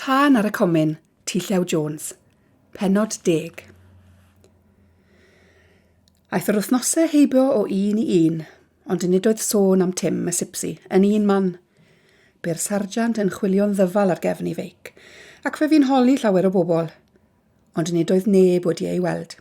Tân ar y Comin, T Llew Jones. Pennod deg. Aeth yr wythnosau heibio o un i un, ond nid oedd sôn am Tim y Sipsi yn un man. Bu'r sarjant yn chwilio'n ddyfal ar gefn ei feic, ac fe fu'n holi llawer o bobl, ond nid oedd neb wedi ei weld.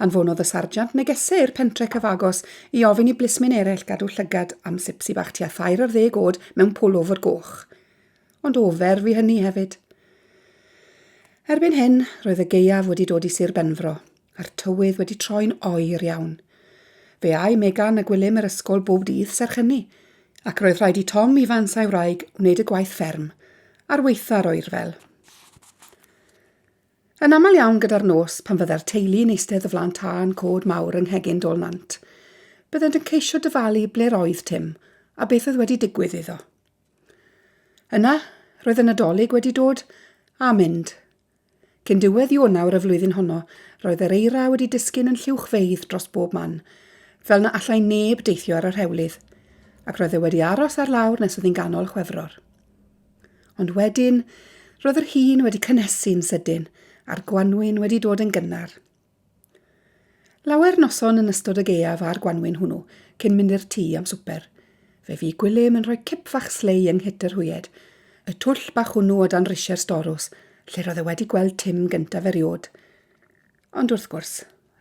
Anfonodd y sarjant negesau i'r pentre cyfagos i ofyn i blismyn eraill gadw llygad am sipsi bach tua thair ar ddeg oed mewn pwlofr goch. Ond ofer fu hynny hefyd. Erbyn hyn, roedd y gaeaf wedi dod i Sir Benfro, a'r tywydd wedi troi'n oer iawn. Fe âi Megan a Gwilym i'r ysgol bob dydd serch hynny, ac roedd rhaid i Tom Ifans a'i wraig wneud y gwaith fferm, ar waetha'r oerfel. Yn aml iawn gyda'r nos, pan fyddai'r teulu'n eistedd o flaen tân cod mawr yng nghegin Dôl Nant, byddent yn ceisio dyfalu ble'r oedd Tim a beth oedd wedi digwydd iddo. Yna, roedd y Nadolig wedi dod a mynd. Cyn diwedd Ionawr y flwyddyn honno, roedd yr eira wedi disgyn yn lluwchfeydd dros bob man, fel na allai neb deithio ar yr hewlydd, ac roedd e wedi aros ar lawr nes oedd hi'n ganol Chwefror. Ond wedyn, roedd yr hin wedi cynhesu'n sydyn a'r gwanwyn wedi dod yn gynnar. Lawer noson yn ystod y gaeaf a'r gwanwyn hwnnw, cyn mynd i'r tŷ am swper, fe fu Gwilym yn rhoi cip fach slei yng nghyt yr hwyed, y twll bach hwnnw o dan risiau'r storws, lle roedd e wedi gweld Tim gyntaf eriôd. Ond wrth gwrs,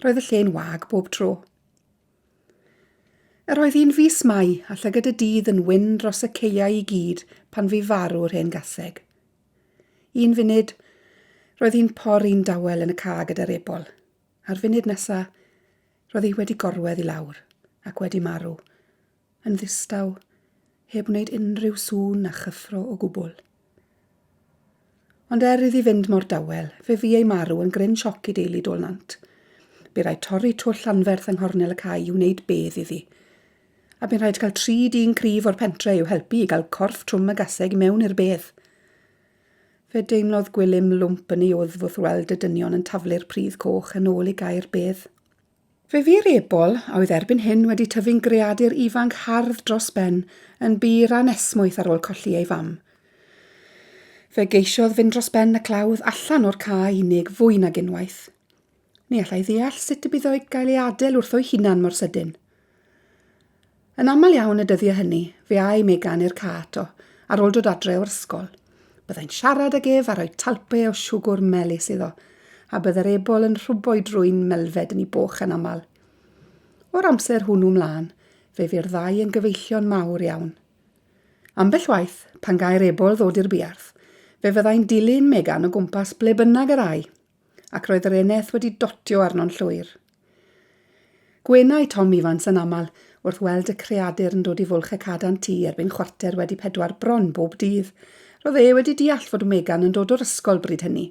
roedd y lle'n wag bob tro. Yr oedd hi'n fis Mai a llygad y dydd yn wyn dros y caeau i gyd pan fu farw'r hen gaseg. Un funud, roedd hi'n pori'n dawel yn y ca gyda'r ebol, a'r funud nesa, roedd hi wedi gorwedd i lawr ac wedi marw, yn ddistaw, heb wneud unrhyw sŵn na chyffro o gwbl. Ond er iddi fynd mor dawel, fe fu ei marw yn gryn sioc i deulu Dôl Nant. Bu raid torri twll anferth yng nghornel y cae i wneud bedd iddi. A bu'n rhaid cael tri dyn cryf o'r pentre i'w helpu i gael corff trwm y gaseg i mewn i'r bedd. Fe deimlodd Gwilym lwmp yn ei wddf wrth weld y dynion yn taflu'r pridd coch yn ôl i gae'r bedd. Fe fu'r ebol, a oedd erbyn hyn wedi tyfu'n greadur ifanc hardd dros ben, yn bur anesmwyth ar ôl colli ei fam. Fe geisiodd fynd dros ben y clawdd allan o'r cae unig fwy nag unwaith. Ni allai ddeall sut y byddai gael ei adael wrtho'i hunan mor sydyn. Yn aml iawn y dyddiau hynny, fe âi Megan i'r ca ato, ar ôl dod adre o'r ysgol. Byddai'n siarad ag ef a rhoi talpe o siwgwr melys iddo, a bydde'r ebol yn rhwbo'i drwyn melfed yn ei boch yn aml. O'r amser hwnnw mlân, fe fu'r ddau yn gyfeillion mawr iawn. Ambell waith, pan gai'r ebol ddod i'r buarth, fe fyddai'n dilyn Megan o gwmpas ble bynnag yr âi, ac roedd yr eneth wedi dotio arno'n llwyr. Gwenai Tom Ifans yn aml wrth weld y creadur yn dod i fwlch y cadan tŷ erbyn chwarter wedi pedwar bron bob dydd. Roedd e wedi deall fod Megan yn dod o'r ysgol bryd hynny.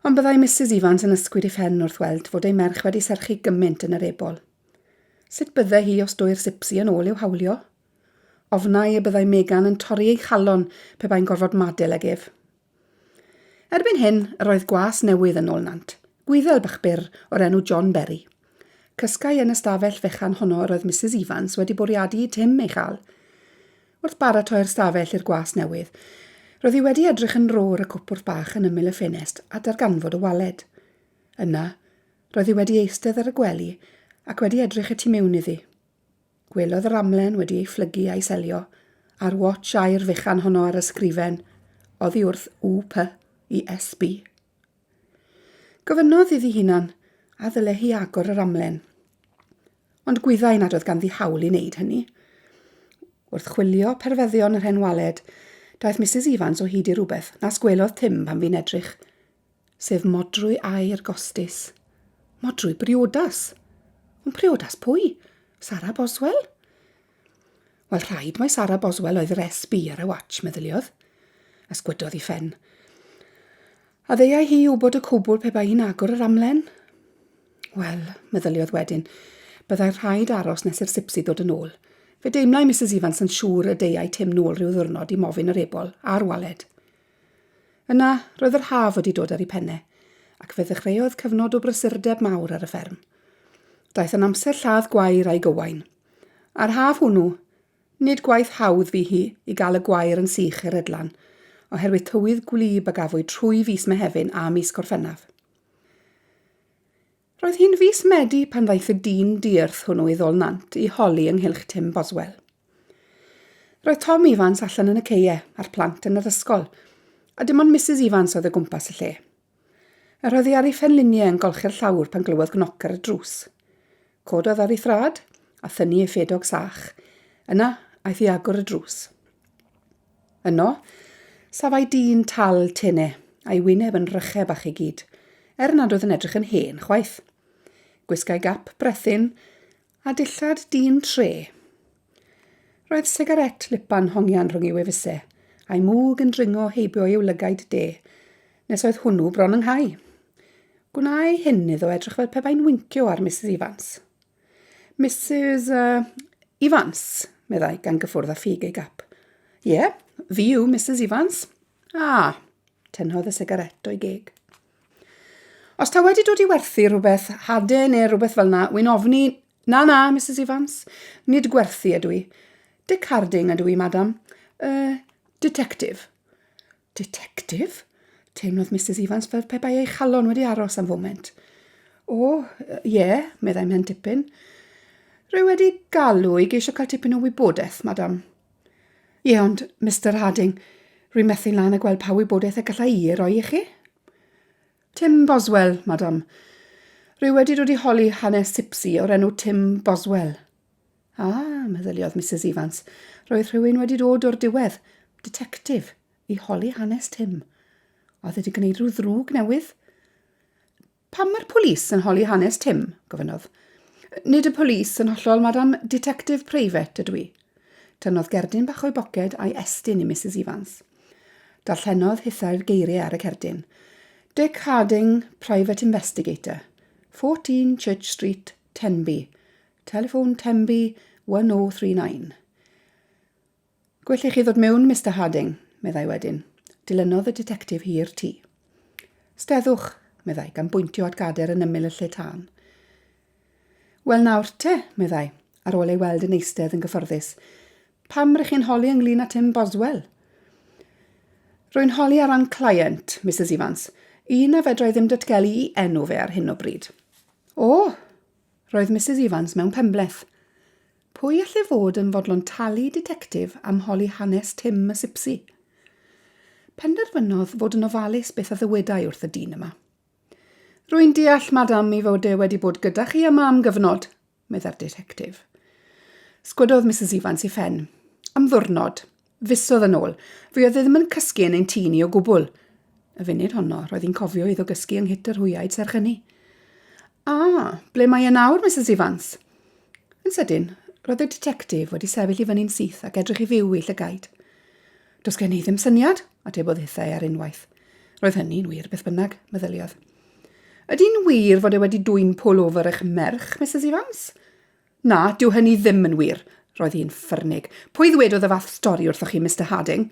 Ond byddai Misus Ifans yn ysgwyd ei phen wrth weld fod ei merch wedi serchu gymaint yn yr ebol. Sut bydde hi os dwy'r sipsi yn ôl i'w hawlio? Ofnai y byddai Megan yn torri ei chalon pe bai'n gorfod madel ag ef. Erbyn hyn, yr oedd gwas newydd yn ôl Nant, Gwyddel bach byr o'r enw John Berry. Cysgai yn y stafell fechan honno yr oedd Misus Evans wedi bwriadu i Tim ei chael. Wrth baratoi'r stafell i'r gwas newydd, roedd hi wedi edrych yn rôr y cwpwrdd bach yn ymyl y ffenest a darganfod y waled. Yna, roedd hi wedi eistedd ar y gwely ac wedi edrych y tu mewn iddi. Gwelodd yr amlen wedi ei phlygu a'i selio, a'r watch aur fechan honno ar ysgrifen oddi wrth UP i SB. Gofynnodd iddi hunan a ddyle hi agor yr amlen. Ond gwyddai nad oedd ganddi hawl i wneud hynny. Wrth chwilio perfeddion yr hen waled, daeth Misus Evans o hyd i rywbeth nas gwelodd Tim pan fu'n edrych. Sef modrwy aur gostus. Modrwy briodas. Ond priodas pwy? Sara Boswell? Wel, rhaid mai Sara Boswell oedd yr SB ar y watch, meddyliodd. Ysgwydodd i phen. A ddeuai hi wybod y cwbl pe bai hi'n agor yr amlen? Wel, meddyliodd wedyn, byddai rhaid aros nes i'r sipsi ddod yn ôl. Fe deimlai Misus Evans yn siŵr y deuai Tim nôl rhyw ddiwrnod i mofyn yr ebol a'r waled. Yna, roedd yr haf wedi dod ar ei phenne, ac fe ddechreuodd cyfnod o brysurdeb mawr ar y fferm. Daeth yn amser lladd gwair a'i gywain. A'r haf hwnnw, nid gwaith hawdd fu hi i gael y gwair yn sych i'r edlan. oherwydd tywydd gwlyb a gafwyd trwy fis Mehefin a mis Gorffennaf. Roedd hi'n fis Medi pan ddaeth y dyn dierth hwnnw i Ddôl Nant i holi ynghylch Tim Boswell. Roedd Tom Evans allan yn y ceie a'r plant yn yr ysgol, a dim ond Misus Evans oedd o gwmpas y lle. Yr oedd hi ar ei phenliniau yn golchi'r llawr pan glywodd gnoc ar y drws. Cododd ar ei thrad a thynnu ei ffedog sach. Yna, aeth i agor y drws. Yno, safai dyn tal tene, a'i wyneb yn rhychau bach i gyd, er nad oedd yn edrych yn hen chwaith. Gwisgai gap brethyn a dillad dyn tre. Roedd sigaret lipan hongian rhwng ei wefusau, a'i mwg yn dringo heibio i'w lygaid de, nes oedd hwnnw bron ynghau. Gwnâi hyn iddo edrych fel pe bai'n wincio ar Misus Evans. Misus uh, Evans, meddai, gan gyffwrdd â ffug ei gap. Ie, yeah, fi yw Misus Evans. Ah, tynnodd y sigaret o'i geg. Os ta wedi dod i werthu rhywbeth, hade neu rhywbeth fel na, wy'n ofni... Na, na, Mrs Evans, nid gwerthu ydw i. Dick Harding ydw i, madam. Uh, detective. Ditectif? Teimlodd Misus Evans fel pe bai ei chalon wedi aros am foment. O, ie, meddai mhen tipyn. Rwy wedi galw i geisio cael tipyn o wybodaeth, madam. Ie, ond, Mister Harding, rwy'n methu'n lân a gweld pa wybodaeth y gallai i ei roi i chi. Tim Boswell, madam. Rwy wedi dod i holi hanes sipsi o'r enw Tim Boswell. Ah, meddyliodd Misus Evans, roedd rhywun wedi dod o'r diwedd, ditectif, i holi hanes Tim. Oedd wedi gwneud rhyw ddrwg newydd? Pam mae'r polis yn holi hanes Tim? gofynnodd. Nid y polis yn hollol, madam, ditectif preifat ydw i. Tynnodd gerdyn bach o'i boced a'i estyn i Misus Evans. Darllenodd hithau'r geiriau ar y cerdyn. Dick Harding, Private Investigator, 14 Church Street, Tenby, Telephone Tenby 1039. Gwell i chi ddod mewn, Mister Harding, meddai wedyn. Dilynodd y ditectif hi i'r tŷ. Steddwch, meddai, gan bwyntio at gader yn ymyl y lle tân. Wel nawr te, meddai, ar ôl ei weld yn eistedd yn gyfforddus. Pam rych chi'n holi ynglyn â Tim Boswell? Rwy'n holi ar ran client, Misus Evans, un na fedrai ddim datgelu i enw fe ar hyn o bryd. O! Roedd Misus Evans mewn penbleth. Pwy alle fod yn fodlon talu ditectif am holi hanes Tim y Sipsi? Penderfynodd fod yn ofalus beth a ddywedai wrth y dyn yma. Rwy'n deall, madam, ei fod e wedi bod gyda chi yma am gyfnod, meddai'r ditectif. Sgwydodd Misus Evans ei phen. Am ddwrnod. Fisoedd yn ôl, fe oedd e ddim yn cysgu yn ein tŷ ni o gwbl. Y funud honno, roedd hi'n cofio iddo gysgu yng nghyt yr hwyaid serch hynny. Ah, ble mae e nawr, Misus Evans? Yn sydyn, roedd y ditectif wedi sefyll i fyny'n syth ac edrych i fyw ei llygaid. Does gen i ddim syniad, atebodd hithau ar unwaith. Roedd hynny'n wir beth bynnag, meddyliodd. Ydy'n wir fod e wedi dwyn pullover eich merch, Misus Evans? Na, dyw hynny ddim yn wir. Roedd hi'n ffyrnig. Pwy ddwedodd y fath stori wrthoch chi, Mister Harding?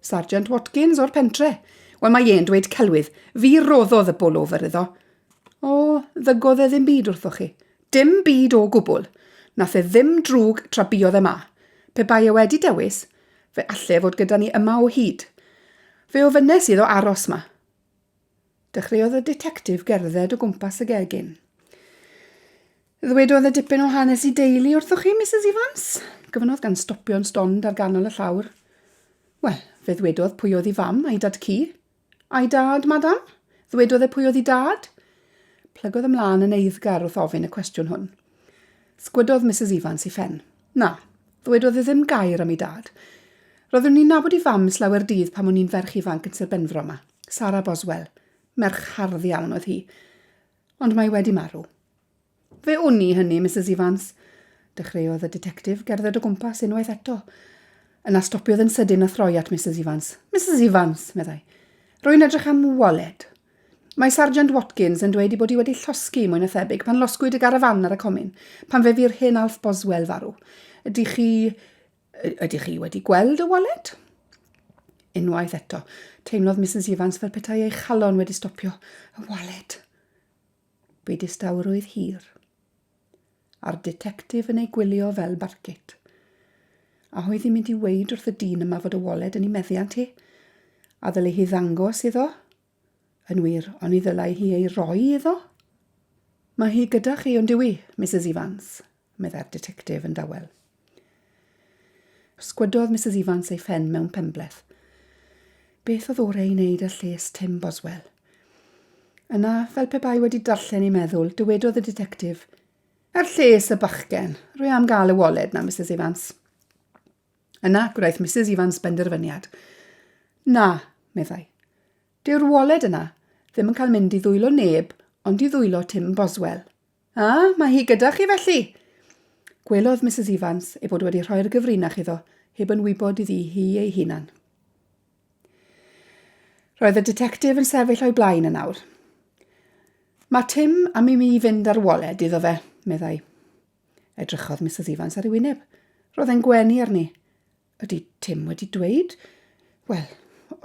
Sargeant Watkins o'r pentre. Wel, mae e'n dweud celwydd. Fi roddodd y bwlover iddo. O, ddygodd e ddim byd wrthoch chi. Dim byd o gwbl. Nath e ddim drwg tra buodd e 'ma. Pe bai e wedi dewis, fe alle fod gyda ni yma o hyd. Fe ofynnes iddo aros 'ma. Dechreuodd y ditectif gerdded o gwmpas y gegin. Ddwedodd e dipyn o hanes i deulu wrthoch chi, Misus Evans? Gofynnodd gan stopio'n stond ar ganol y llawr. Wel, fe ddwedodd pwy oedd ei fam a'i dad-cu. A'i dad, madam? Ddwedodd e pwy oedd ei dad? Plygodd ymlaen yn eiddgar wrth ofyn y cwestiwn hwn. Sgwydodd Misus Evans ei phen. Na, ddwedodd e ddim gair am ei dad. Roeddwn i'n nabod ei fam slawer dydd pan o'n i'n ferch ifanc yn Sir Benfro 'ma. Sara Boswell. Merch hardd iawn oedd hi. Ond mae wedi marw. Fe wn i hynny, Misus Evans. Dechreuodd y ditectif gerdded o gwmpas unwaith eto. Yna stopiodd yn sydyn a throi at Misus Evans. Misus Evans, meddai. Rwy'n edrych am waled. Mae Sargeant Watkins yn dweud ei bod hi wedi llosgi, mwy na thebyg, pan losgwyd y garafán ar y comin, pan fe fu'r hen Alf Boswell farw. Ydych chi... Ydych chi wedi gweld y waled? Unwaith eto, teimlodd Misus Evans fel petai ei chalon wedi stopio. Y waled! Bu distawrwydd hir, a'r ditectif yn ei gwylio fel barcud. A oedd hi'n mynd i weud wrth y dyn yma fod y waled yn ei meddiant hi? A ddylai hi ddangos iddo? Yn wir, oni ddylai hi ei roi iddo? Mae hi gyda chi, on'd yw 'i, Misus Ifans? meddai'r ditectif yn dawel. Sgwydodd Misus Ifans ei phen mewn penbleth. Beth oedd orau ei wneud er lles Tim Boswell? Yna, fel pe bai wedi darllen ei meddwl, dywedodd y ditectif, Er lles y bachgen, rwy am gael y waled na, Misus Ifans. Yna, gwnaeth Misus Ifans benderfyniad. Na, meddai. Dyw'r waled yna ddim yn cael mynd i ddwylo neb ond i ddwylo Tim Boswell. A, mae hi gyda chi felly! Gwelodd Misus Ifans ei bod wedi rhoi'r gyfrinach iddo heb yn wybod iddi hi ei hunan. Roedd y ditectif yn sefyll o'i blaen yn awr. Mae Tim am i mi fynd ar waled iddo fe, meddai. Edrychodd Misus Ifans ar ei wyneb. Roedd e'n gwenu arni. Ydy Tim wedi dweud? Wel,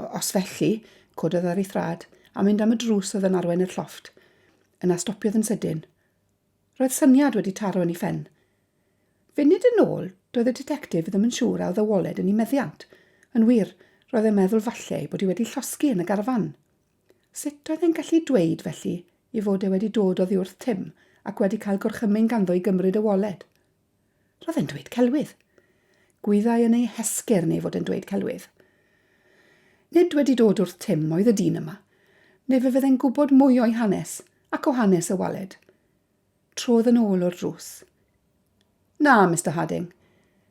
os felly, cododd ar ei thraed a mynd am y drws oedd yn arwain i'r llofft. Yna stopiodd yn sydyn. Roedd syniad wedi taro yn ei phen. Funud yn ôl, doedd y ditectif ddim yn siŵr a oedd y waled yn ei meddiant. Yn wir, roedd e'n meddwl falle ei bod hi wedi llosgi yn y garafan. Sut oedd e'n gallu dweud, felly, ei fod e wedi dod oddi wrth Tim ac wedi cael gorchymyn ganddo i gymryd y waled? Roedd e'n dweud celwydd. Gwyddai yn ei hesgyrn ei fod e'n dweud celwydd. Nid wedi dod wrth Tim oedd y dyn yma, neu fe fydde'n gwybod mwy o'i hanes, ac o hanes y waled. Trodd yn ôl o'r drws. Na, Mister Harding.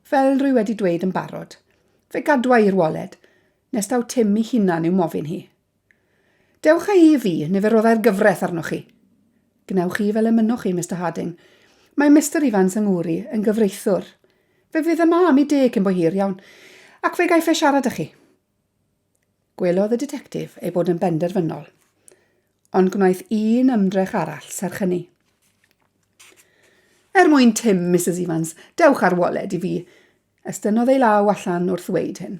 Fel rwy wedi dweud yn barod, fe gadwa i'r waled, nes daw Tim i hunan i'w mofyn hi. Dewch â hi i fi, neu fe roddai'r gyfraith arnoch chi. Gwnewch chi fel y mynnoch chi, Mister Harding. Mae Mister Ifans yng ngŵr i yn gyfreithiwr. Fe fydd yma am i de cyn bo hir iawn, ac fe gaiff e siarad â chi. Gwelodd y ditectif ei bod yn benderfynol, ond gwnaeth un ymdrech arall serch hynny. Er mwyn Tim, Misus Ifans, dewch â'r waled i fi. Estynnodd ei law allan wrth ddweud hyn.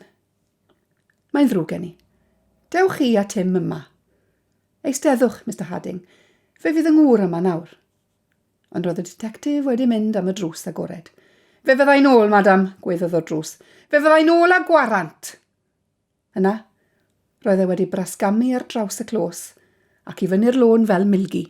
Mae'n ddrwg gen i. Dewch chi a Tim yma. Eisteddwch, Mister Harding. Fe fydd y ngŵr yma nawr. Ond roedd y ditectif wedi mynd am y drws agored. Fe fyddai'n ôl, madam, gwaeddodd o'r drws. Fe fyddai'n ôl â gwarant! Yna, roedd e wedi brasgamu ar draws y clos ac i fyny'r lôn fel milgi.